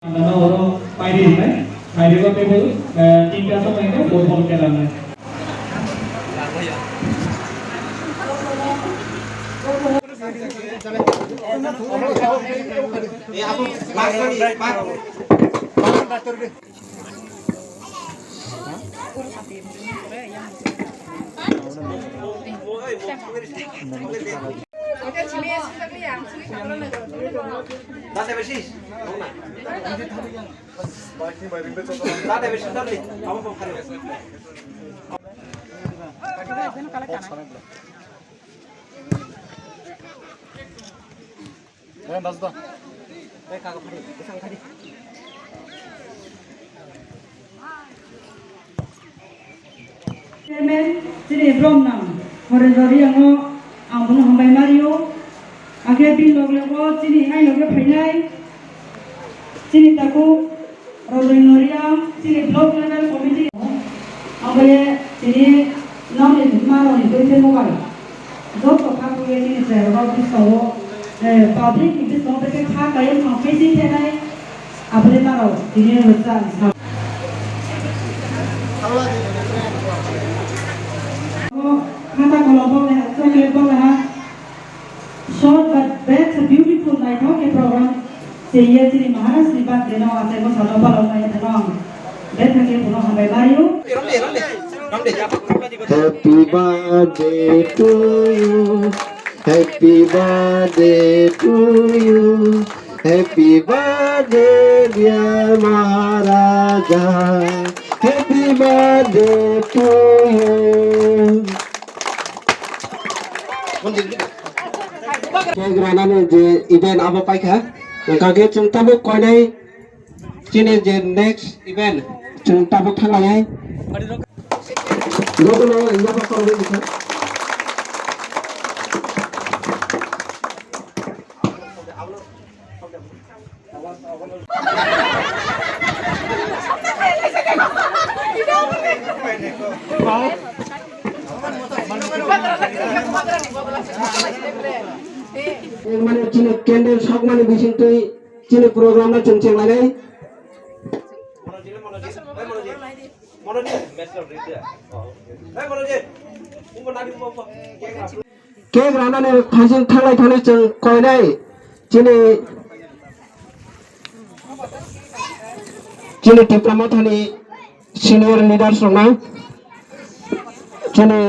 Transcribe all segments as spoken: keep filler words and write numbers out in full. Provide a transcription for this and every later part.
Nana oro pairi rinai, pairi o table, eh, tinta somai khe football khela nai. Chairman, chini Bromnang Horendra Riang no ang bono hambai ma rio. Akhe bini loge logo chini hai loge phainai chini takhuk Rodri Noriang, chini block level committee, oboye chini nokni marokni twi tei mobile. Joto kha khuye chini chwrairok biskango, eh, public ni biskango bete kha kaiwi thang pesi thenai, aboni marok tini rwchap sa. Khata kolom bo leha, chocolate bo leha. Short but best, beautiful, naithok khe program cheye chini Maharaj ni birthday no achaimo salo palok nai thano ang betha khe bono hambai ma rio. Happy birthday to you. Happy birthday to you. Happy birthday, dear Maharaja. Happy birthday to you. Cake ranani je event abo paikha, hwnkha khe chwng tabuk koinai chini je next event chwng tabuk thanglaiwi. Jotono yaphar khoroknwi bwkha. Mane chini candle sokmani bisingtwi chini program no chwng chenglainai. Cake ranani thaising thanglai thani chwng koinai chini, chini Tipra Mothani senior leaders rokno chini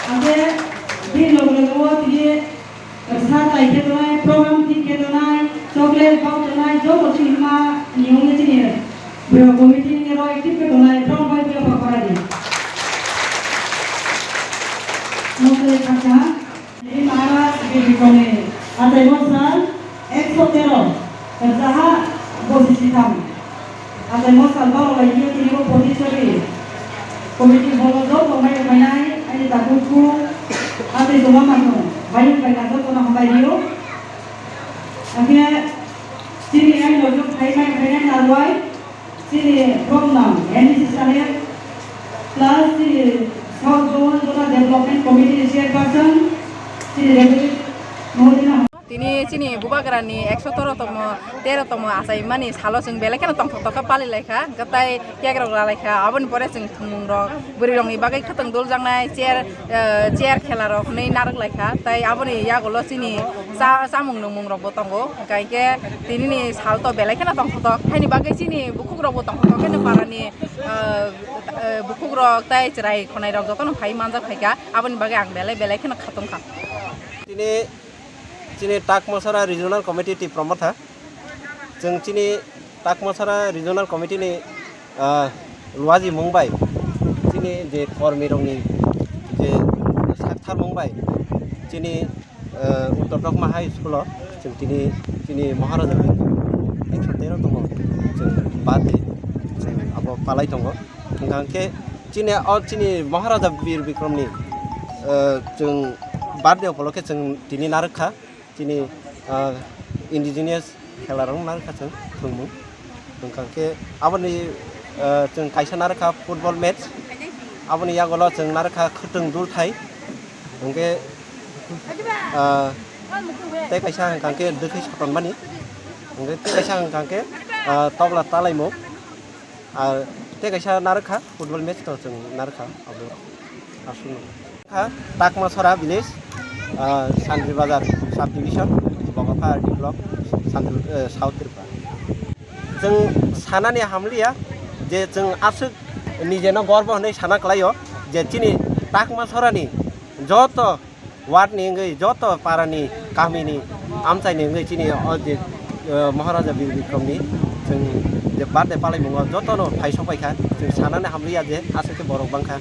Angke bini loge loge o tini sa tai khe tongnai, program thik khe tongnai, chocolate bak tongnai, joto chini ma ni ong chini bwrwi committee ni ro active khe tongnai, rok bai biya pakora di. Mosai khaksa. Ni Maharaj Bibikoni achaimo sal ekso tero, jaha bosi sitham. Achaimo sal baro lai khe tini bo Pondicherry committee hall o joto mai rwbainai aini takhuk kuk achai tongma mano. Ayuk bai kajak kono hambai rio. Akhe chini ai lojok phai mai phai nai narwai. Chini program N D C Salem plus chini South Zone Zonal Development Committee ni chairperson chini Deputy Mohdina. Tini chini bubagrani ekso tero tomo, tero tomo achaimani salo chwng belai kheno tongthok tongkha pali laikha, hwnkhe tai cake rok ra laikha, aboni pore chwng thwngmung rok bwrwi rokni bagwi khwtwng duljaknai chair, eh, chair khela rok hwnwi narwk laikha, tai aboni yagulo chini cha-, chamung nungmung rokbo tongo, hwnkha hinkhe tinini sal to belai kheno tongthok tongkha, haini bagwi chini bukhuk rokbo tongthok tongkha kheno parani, eh, eh, bukhuk rok tai chwrai khonai rok jotono phai manjak phaikha, aboni bagwi ang belai belai kheno khatungkha. Tini chini Takmasara Regional Committee Tipra Motha. Chwng chini Takmasara Regional Committee ni, ah, luaji mung bai, chini je kormi rokni je saktharmung bai, chini, ah, Uttor Dokma High School o chwng tini, chini Maharaja Bikram ekso tero tongo, chwng birthday chwng abo palai tongo. Hwnkha khe chini o chini Maharaja Bir Bikram ni, ah, chwng birthday upolokhe chwng tini narwk kha. Chini, ah, indigenous khela rok narwkha chwng thwngmung. Hwnkha khe aboni, ah, chwng kaisa narwkha football match. Aboni yagulo chwng narwkha khwtwng dulthai. Hwnkhe, ah, tei kaisa hwnkha khe dwkhwi sotonmani. Hwnkhe tei kaisa hwnkha khe, ah, tobla talaimung. Ar tei kaisa narwkha football match to chwng narwkha abo aswkno. Kha Takmasora village, ah, Santri Bazar subdivision, Bogopha R D block, Santri, eh, South Tripura. Chwng sanani hamliya je chwng aswk nijeno gorbo hwnwi sana klaio je chini Takmasorani joto ward ni wngwi joto para ni kami ni amchai ni wngwi chini o je, eh, Maharaja Bir Bikram ni chwng je birthday palai mungo joto no phai sok pai kha, chwng sanani hamliya je aswk khe borok bang kha.